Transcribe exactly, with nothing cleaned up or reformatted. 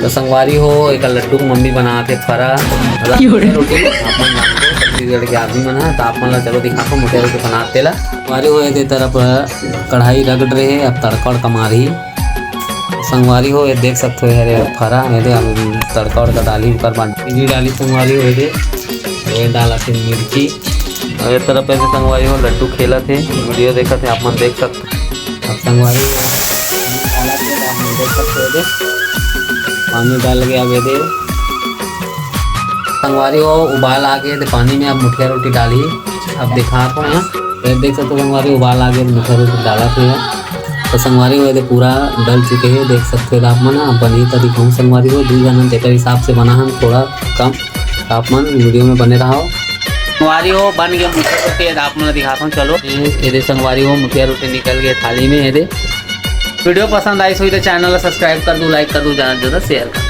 तो संगवारी हो, एक लड्डू के मम्मी बनात हे फरा। क्यों रे? रोटी आप मन जानथो, छत्तीसगढ़ के आदमी मन ह, तो आप मन ला चलो दिखाथो, मुठिया रोटी बनात तेला। संगवारी हो, एदे तरफ कढ़ाई रगड़ रहे, अब तड़का उड़का मारही। संगवारी हो, ये देख सकथो, ये हरे फरा, एदे अब तड़का उड़का डाली, ओकर बाद चीनी डाली। संगवारी हो, एदे ये डाला थे मिर्ची। और ये तरफ एदे संगवारी हो, लड्डू खेलत हे, वीडियो देखत हे, आप मन देख सकथो। अब संगवारी हो, पानी डालत हे, आप मन देख सकथो, एदे पानी डाल के अब एदे संगवारी हो, उबाल आ गे, एदे पानी में अब मुठिया रोटी डालही। अब दिखात हों, ये देख सकथो संगवारी, उबाल आ गे, मुठिया रोटी डालत हे। तो संगवारी हो, एदे पूरा डल चुके हे, देख सकथो आप मन। अब बनही त दिखाहूँ संगवारी हो, दू झन तेकर हिसाब से बनाहन, थोड़ा कम। आप मन वीडियो में बने रहव। संगवारी हो, बन गे मुठिया रोटी, एदे आप मन ला दिखात हों, चलो। ये, एदे संगवारी हो, मुठिया रोटी निकल गे थाली में, एदे। वीडियो पसंद आइस होही तो चैनल ला subscribe कर दू, like कर दू, ज्यादा से ज्यादा share कर दू।